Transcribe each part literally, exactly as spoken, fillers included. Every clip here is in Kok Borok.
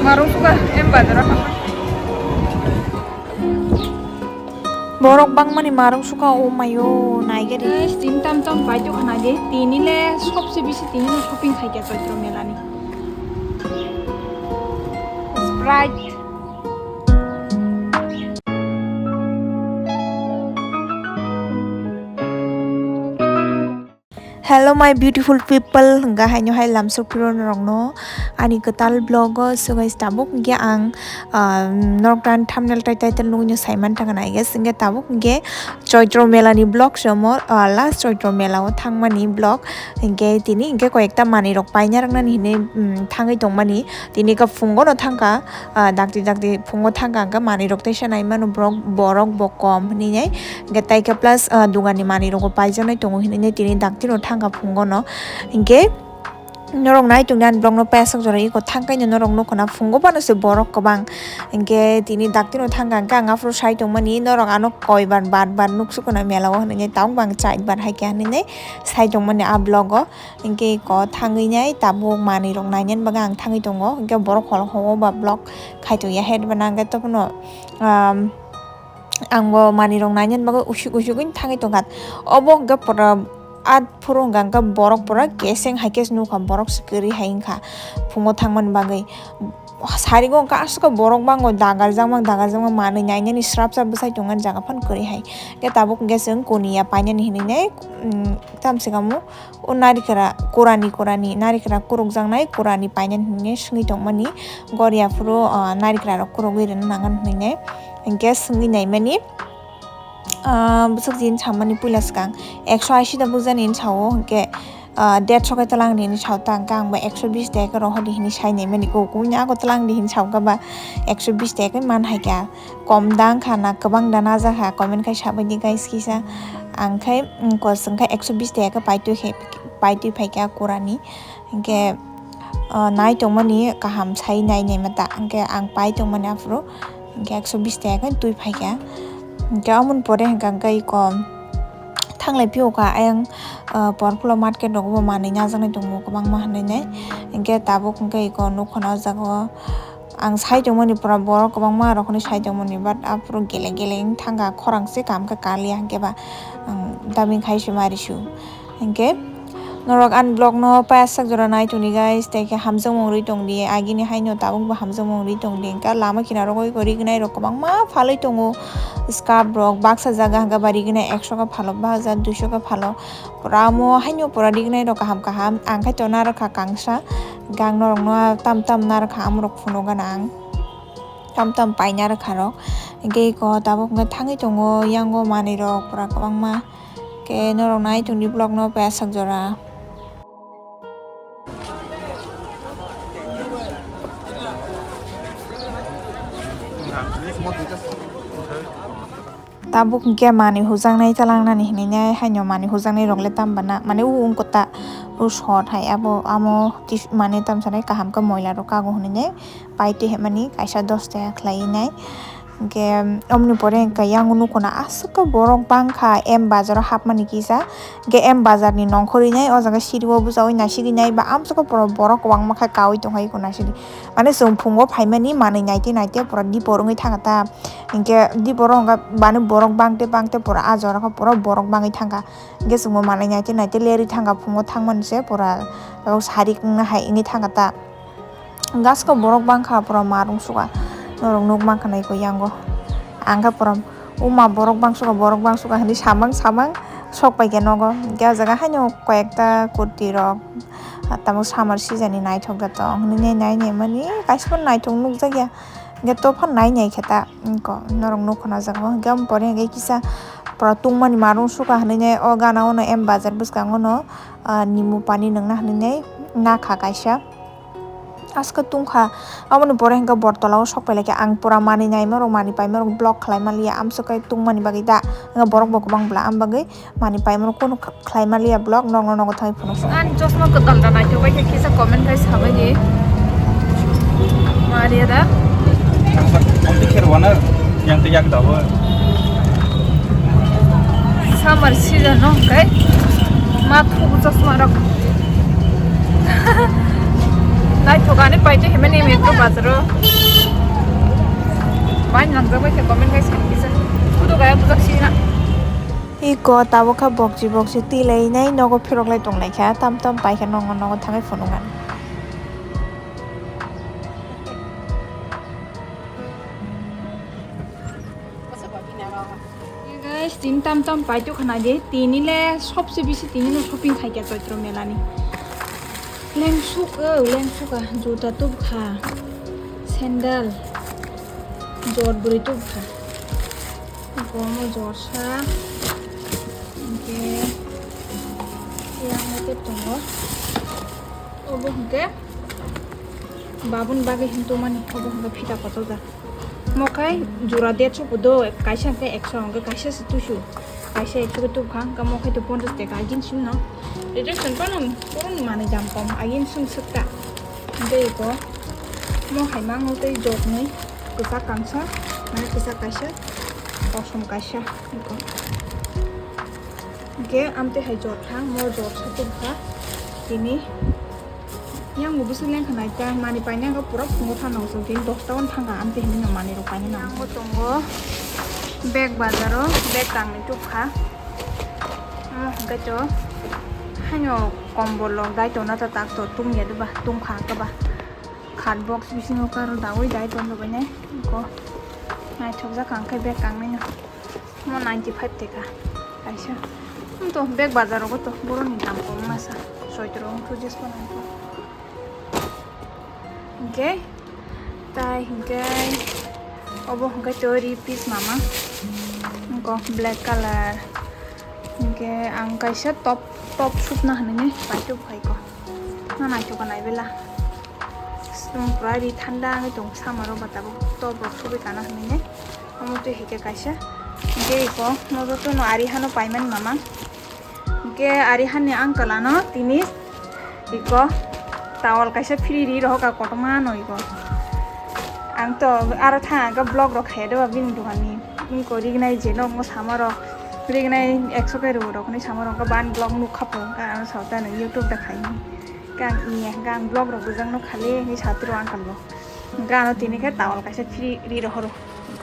Marung suka em bazar o thangma. Borok bangmani marung suka o mayo naigari. Guys, tin tam tam bai tu khana je, tini le sobse bisi tini le shopping khai kya Chaitro mela ni. Sprite. Hello my beautiful people, hwnkha haino hai lamsok phirwrok no ani kwtal vlog o swgai tabuk hwnkhe ang, ah, norok tan thumbnail tai title nugui no saiman thangna I guess hwnkhe tabuk hwnkhe Chaitro mela ni vlog se omo, ah, last Chaitro mela o thangmani vlog hwnkhe tini hwnkhe koi ekta manwi rok paina rwknani hinwi, um, thangwi tongmani tini khe phungo no thangkha. Ah, dakti dakti phungo thangkha hwnkhe manwi rok teisa nai mano borok, borok bo kom hinwi nai. Hwnkhe tai khe plus, ah, dugan ni manwi rok bo paijaknai tongo hinwi nai tini dakti no thangkha phungo no. Hwnkhe norok nai tongdi ani vlog no paisok jora iko thangkai no norok nukho na phungo phano se borok kwbang. Hwnkhe tini dakti no thangkha hwnkhe ang aphuru sai tongmani norok ano koi bar bar bar nuksukha na mela o hinwi nai tabuk bo ang chai bar hai khe hinwi nai sai tongmani a vlog o. Hwnkhe iko thangwi nai tabuk manwi rok nainani bagwi ang thangwi tongo, hwnkhe borok holo holo ba vlog khaitokya het bana hwnkhe tophano, um, ang bo manwi rok nainani bagwi usuk usuk wng thangwi tongkha. Obo hwnkhe pura a phuru hwnkha hwnkhe borok pura keseng hai khe se nukha, borok se kwrwi hai wngkha phungo thangmani bagwi. Sarigo hwnkha aswk borok bango dagarjakma dagarjakma manwi nainani srapsa bwsai tongmani jaga phano kwrwi hai. Hwnkhe tabuk hwnkhe chwng kuniya painani hinwi nai, um, tamswk amo. O narikra kurani kurani narikra kurukjaknai kurani painani hinwi swngwi tongmani goriya phuru, ah, narikra rok kurugwi rwna nangan hinwi hwnkhe swngwi naimani, ah, bwswk jin samani puila swkang ekso ashi da bujani hinwi sao hwnkhe, ah, derso khe twlang di hinwi sao ta hwnkhe ang bo ekso bis de khe rohor di hinwi sai naimani kok kok ni ako twlang di hinwi sao khe ba ekso bis de khe man hai kha. Kom da wngkha na kwbang da najakha comment khai sabaidi guys kisa. Ang khai, mm, kosong khai ekso bis taka khe paitwi khai, paitwi phaikha kurani. Hinkhe, ah, nai tongmani kaham sai nai naima ta. Hinkhe ang pai tongmani aphuru hinkhe ekso bis taka khe twi phaikha. Hinkhe amoni pore hinkhe ang khai kom thanglai phiyokha ayang, ah, porphulo market rogo bo manwi najaknai tongo kwbangma hinwi nai. Hinkhe tabuk hinkhe iko nukho na o jaga o. Ang sai tongmani pura borok kwbangma rok hinwi sai tongmani, but aphuru gele gele wng thangkha, khorang se kaham khe kaliya hinkhe ba ang dubbing khai se mari su. Hinkhe norok ani vlog no payasak jora nai tongdi guys, tei khe hamjakmung rwi tongdi, agini haino tabuk bo hamjakmung rwi tongdi, hinkhe lama kinaro goi gori gnai rok kwbangma phalwi tongo, scarf rok baksa jaga hinkhe ba rignai ekso khe phalo, bahai ja duiso khe phalo. Pura omo haino pura rignai rok kaham kaham. Ang khai to narwkha kangsa. Gang norok no tam tam narwkha, amorok phuno gana ang. Tam tam paina rwkha rok. Hinkhe iko tabuk hinkhe thangwi tongo, yango manwi rok pura kwbangma. Khe norok nai tongdi vlog no payasak jora. Tabuk hinkhe manwi hujaknai talangnani hinwi nai, haino manwi hujaknai rok le tamo bana, mane o wngkota o sot hai abo amo tis-, mane tamo sanai kaham khe moila rok kago hinwi nai pai twi hwnmani kaisa dos taka khlai nai. Hinkhe omoni pore hinkhe yang nukho na aswk khe borok bangkha M bazar o hapmani kisa, hinkhe M bazar ni nongkhorwi nai o jaga siri o bwchaui naisingwi nai ba amswk khe borok kwbangma khe kaui tongkhai eko naisingwi. Mane chwng phungo phaimani manwi naitwi naitwi pura dipor wngwi thangkha ta. Hinkhe dipor o hwnka bani borok bangtwi bangtwi pura ah jora khe pura borok bangwi thangkha. Hinkhe chwngbo manwi naitwi naitwi lerwi thangkha, phungo thangmani se pura tabuk sarik wngna hai wngwi thangkha ta. Gaska borok bangkha pura marung suka norok nuk mankha na eko yango. Ang khe pura uma borok bangsuka borok bangsuka hinwi samang samang sok paikha nogo. Hinkhe ah jaga haino koi ekta kurti rok. Ah, tabuk summer season ni naithok da tong hinwi nai nai mani kaisa phano naithok nukjakya. Hinkhe to phano nai nai khe ta wngkha norok nukho na jaga o. Hinkhe omo pore hinkhe kisa pura tungmani marung suka hinwi nai o gana o no M bazar bwskango no, ah, nimu pani nwngna hinwi nai nakha kaisa. Aska tungkha aboni pore hinkhe bortola o sok pailai khe ang pura manwi naima rok manwi paima rok vlog khlai manliya amswk khe tungmani bagwi da. Hinkhe borok bo kwbang bwla am bagwi. Mani paimano kunu kh-, khlai manliya vlog, nokno nogo thangwi phunuk song. Ani chosma kwtal da naithok bai khe kisa comment khai sabai di. Maria da. Ang sa, ang sa kher wana, yang te yak da bo. Summer season no, kai? Ma thubu chosma rok. Nai Thokani paite himani metro bazaro. Bai nangjabai khe comment khai sani kisa. Kudo gaya bujak sina. Iko tabukha bokchi bokchi tilainai nogo phirok lai tonglaikha, tam tam paikha, nogo nogo thangwi phunukha. Hey guys, tini tam tam paito khana je, tini le sobse bisi tini no shopping khaikha Choitro mela ni. Lengsuk, oh, lengsuk ah, juta tubkha, sandal, jor bwrwi tubkha. Gomo jorsa, hwnkhe yang tei tongo. Obo hwnkhe babun bagwi hintumani, obo hwnkhe phita kotorjak. Mokhai jura derso bo do, kaisa hwnkhe ekso, hwnkhe kaisa se tuisu, kaisa ekso khe tubkha, hwnkhe mokhai to ponchas taka agin simi no. Rejection pano boroni manwi jam kom, agin simi swkta. Hwnkhe iko mo hai mango tei jotnwi, kwchak kangsa, mane kwchak kaisa, kosom kaisa, iko. Hwnkhe amtwi hai jot thang, mo jot sa tubkha, tini. Yang bo bwswk lengkha naikha, manwi painani wngkha pura phungo thang nang song tini dosta hwn thangkha, amtwi hinwi no manwi rok painani nang. Yang bo tongo bag bazaro, bag kangni tubkha. Omo hwnkhe to haino kombol rok dai tongna ta tak to tungya diba, tungkha khe ba. Khat box bisingo karo dawi dai tongdo bainai. Ko naithokjak ang khe bag kangnaino. Mo ninety five taka kaisa. Hum to bag bazar rogo to boroni dam kom masa. Soitoro wngkha jis phano. Hwnkhe tai hwnkhe obo hwnkhe to ri piece mama. Hwnkhe black color. Hwnkhe ang kaisa top, top sukna hinwi paitubkha iko. Na naithok nai bela. Sum pura ri thanda wngwi tong samaro ba tabuk top rok sugwi kana hinwi ne. Omo twi hai khe kaisa. Hwnkhe iko mo jotono ari hano paimani mama. Hwnkhe ari hani uncle ano tini iko towel kaisa free ri rohorkha kotorma no iko. Ang to aro thang khe vlog rok khaiya de ba bini dogan ni. Iko rignai je no omo samarok rignai ekso kai rw rok hinwi samarok hwnkhe bani vlog nukha pho hwnkhe ano sawi ta nw YouTube da khai. Khe ang iya hwnkhe ang vlog rok rijak no khali hinwi satiro uncle bo. Hwnkhe ano tini khe towel kaisa free ri rohoro.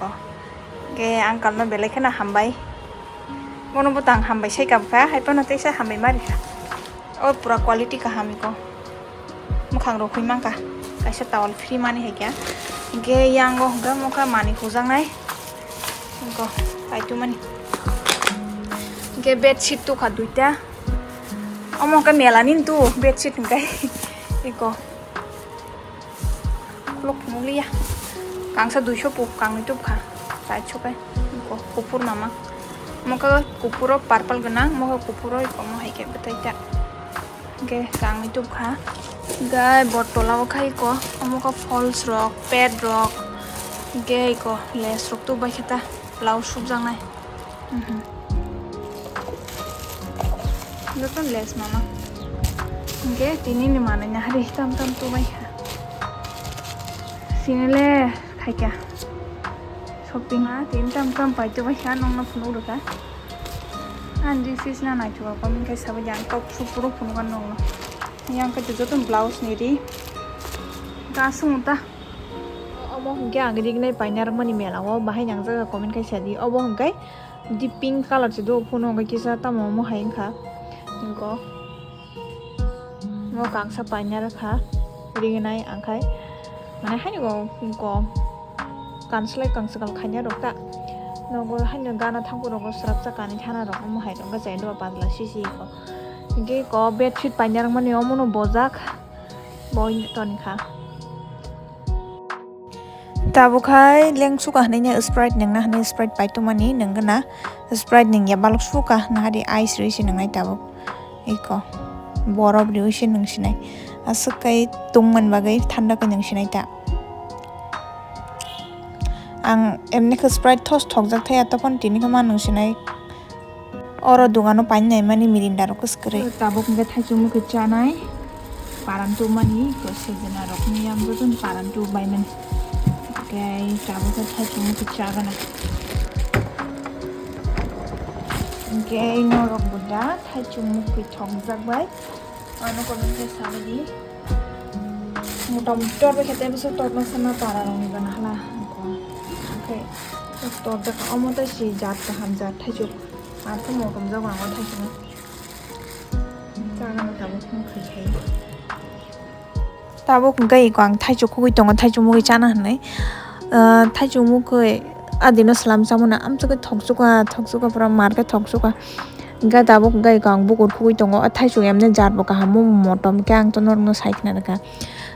Hwnkhe uncle no belai kheno hambai. Bono bo tang hambai sai kabkha, hai phano teisa hambai ma rikha. O pura quality kaham iko. Mwkhang rok hui mankha. Kaisa towel free mani hai khe. Hwnkhe yango hwnkhe mokha manwi hujaknai. Iko, paitumani. Hwnkhe bedsheet tukha duita. Omo hwnkhe melani tu bedsheet hwnkhe. Iko. Khuluk phunukliya. Kangsa duiso po, kangni tubkha. Chaitso kai. Iko, kuphur mama. Mokha kuphuro purple gwnang, mokha kuphuro iko, omo hai khe bwtai ta. Hwnkhe kangwi tubkha. Gai bottle o khai ko, omo khe falls rok, pad rok, hwnkhe iko lace rok tubai khe ta, blouse sukjaknai. Mhm. Joto lace mama. Hwnkhe tini ni manwi nahari tam tam tubai kha. Sini le khaikha. Shopping ha, tini tam tam pai tubai kha, nongno phunuk rwkha. Ang di sis na naithoka, comment khai sabai di, ang tok suk puro phunukha nongno. Yang khe joto blouse ni ri. Gasung ta. Omo hwnkhe ang rignai paina rwmani mela o, bahai nangjaga comment khai sadi. Obo hwnkhe di pink color se do, phunuk hwnkhe kisa tamo omo hai wngkha. Hwnkhe. Mo kangsa paina rwkha, rignai angkhai, mane haino go, go kanslai kangsa kal khaina rok ta, nogo haino gana thangkhu rogo srapsa kanwi thana rok, omo hai rok chai do pajla sisi ko, hwnkhe ko bedsheet paina rwmani omono bojak, bo toni kha. Tabuk hai lengsuka hinwi Sprite nwngna hinwi Sprite paitumani nwngna Sprite nwngya balok suka nahadi ice rwi se nwngnai tabuk iko borok rwi se nwngsinai aswk kai tungmani bagwi thanda khe nwngsinai ta ang emni khe Sprite thos thokjak thaya tokon tini khe ma nwngsinai. Oro dogano paina naimani mirinda rok kwswk kwrwi. Tabuk hwnkhe thaichung mukhe chanai, paran tubmani, iko sejna rokni yang jotono paran tubaimani. Hwnkhe tabuk khe thaichung mukhe chagana. Hwnkhe norok bo da thaichung mukhe thokjak bai. Ano comment khe sabaidi. Motom tor bai khe tei bwswk tor no sana para rok ni bana hala ko. Akhe tor da ka omo tei si jat kaham jat thaichuk. Ar khe motom jago ang o thaichuk. Chana tabuk phung khai khai. Tabuk hwnkhe iko ang thaichuk khugui tongo, thaichuk mugui chana hinwi. Ah, thaichuk mugui adino swlam chamano amchukhe thokchukha, thokchukha pura mar khe thokchukha. Hwnkhe tabuk hwnkhe iko ang bukur khugui tongo. O thaichuk emne jat bo kaham, mo motom khe ang to norokno sai khna rwkha.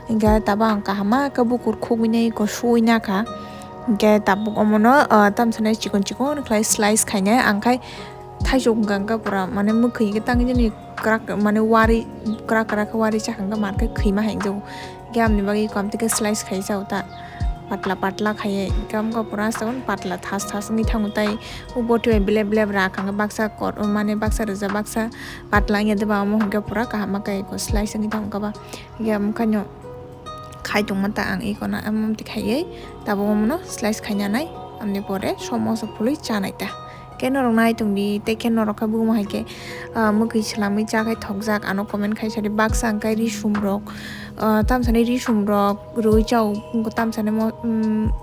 Hwnkhe tabuk ang kaham ma khe bukur khugui nai iko suui nakha. Hwnkhe tabuk omono, ah, tamsa nai chikon chikon khlai slice khainai. Ang khai thaichuk hwnkha hwnkhe pura mane mwkhwi hwnkhe tang nini kwrak mane wari kwrak kwrak khe wari chakha hwnkhe mar khe khwima hai wngjago. Hwnkhe amni bagwi iko amtwi khe slice khai chao ta patla patla khaiwi. Hwnkhe amkha pura aswk patla thas thas wngwi thango tai. O botwi bai belep belep rak hwnkhe baksa kor mane baksa rwjak baksa patla wngya de ba omo hwnkhe pura kaham ma khe iko slice wngwi thango khe ba. Hwnkhe amkhaino khai tongma ta ang iko na amtwi khaiwi tabuk omono slice khaina nai amni pore somosa phului chanai ta. Khe norok nai tongdi, tei khe norok khe bumo hai khe, ah, mwkhwi swlamwi cha khai thokjak, ano comment khai sadi. Baksa hwnkhe risum rok, ah, tamsani risum rok rwui chao, tamsani mo-, mm,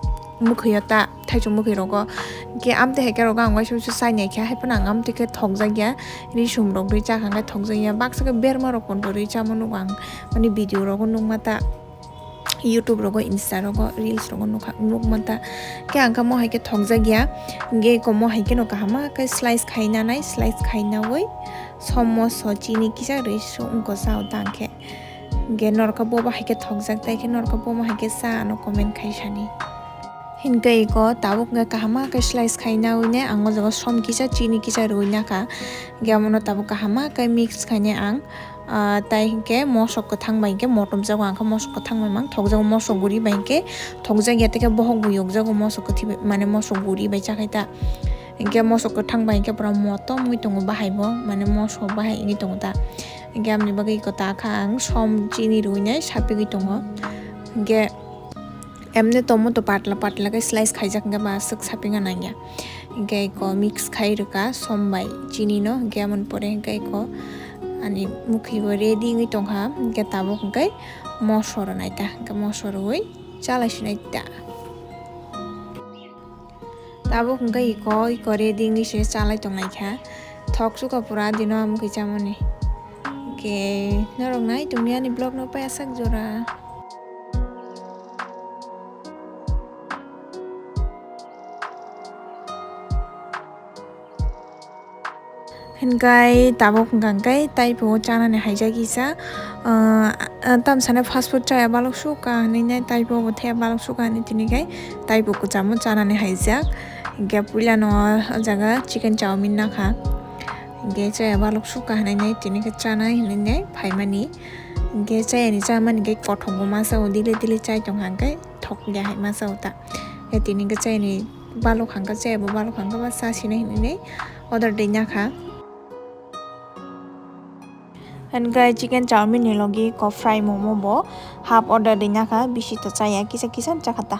mwkhwi o ta, thaichuk mwkhwi rogo. Hwnkhe amtwi hai khe rogo ang uaisa uaisa chai nai khe, hai phano ang amtwi khe thokjak ya, risum rok rwi cha kha hwnkhe thokjak ya. Baksa khe berma rok pono rwi chamo nugo ang, ani video rogo nukma ta. YouTube rogo, Insta rogo, reels rogo nukha, nukma ta. Khe ang khe mo hai khe thokjak ya. Hwnkhe iko mo hai kheno kaham ma khe slice khaina nai, slice khainaui somoso chini kisa rwi su wngkha chao ta ang khe. Hwnkhe norok khe bobo hai khe thokjak, tai khe norok khe bomo hai khe cha ano comment khai sani. Hwnkhe iko tabuk hwnkhe kaham ma khe slice khainaui ne ang o jaga som kisa chini kisa rwi nakha. Hwnkhe amono tabuk kaham ma khe mix khainai ang. Ah, tai hinkhe mosok kwthang bai hinkhe motom jago, ang khe mosok kwthang bai mang thokjago, mosok guri bai hinkhe thokjak ya, tei khe bohok bo yokjago mosok kwthwi bai, mane mosok guri bai chakhai ta. Hinkhe mosok kwthang bai hinkhe pura motom wngwi tongo bahai bo, mane mosok bahai wngwi tongo ta. Hinkhe amni bagwi iko ta kha ang som chini rwinai sapigwi tongo. Hinkhe Emne tomato patla patla khe slice khaijak hwnkhe ba aswk sapingna nangya. Hwnkhe eko mix khai rwkha som bai chini no, hwnkhe amoni pore hwnkhe eko ani mwkhwi bo ready wngwi tongkha, hwnkhe tabuk hwnkhe moso rwnai ta, hwnkhe moso rwui chalai sinai ta. Tabuk hwnkhe eko, eko ready wngwi se chalai tongnaikha. Thok chukha pura dino amwkhwi chamani. Hwnkhe norok nai tongdi ani vlog no paisa jora. Hingkai tabuk hwnkha hwnkhe taibo chanani haijak kisa, ah, ah, tamsani fast food chaya balok sukha hinwi nai taibo bo thaya balok sukha hinwi tini khai taibo kwchamo chanani haijak. Hingke puilano o jaga chicken chowmin nakha. Hingke chaya balok sukha hinwi nai tini khe chanai hinwi nai phaimani. Hingke chayani chamani khe kothok bo masa o dile dile chai tongkha hingke thok ya hai masa o ta. Hingke tini khe chayani balok hangka chaya bo balok hangka ba sa sinai hinwi nai order dei nakha. Hingke chicken chowmin ni logi ko fry momo bo half order dei nakha, bisi to chaya kisa kisa chakha ta.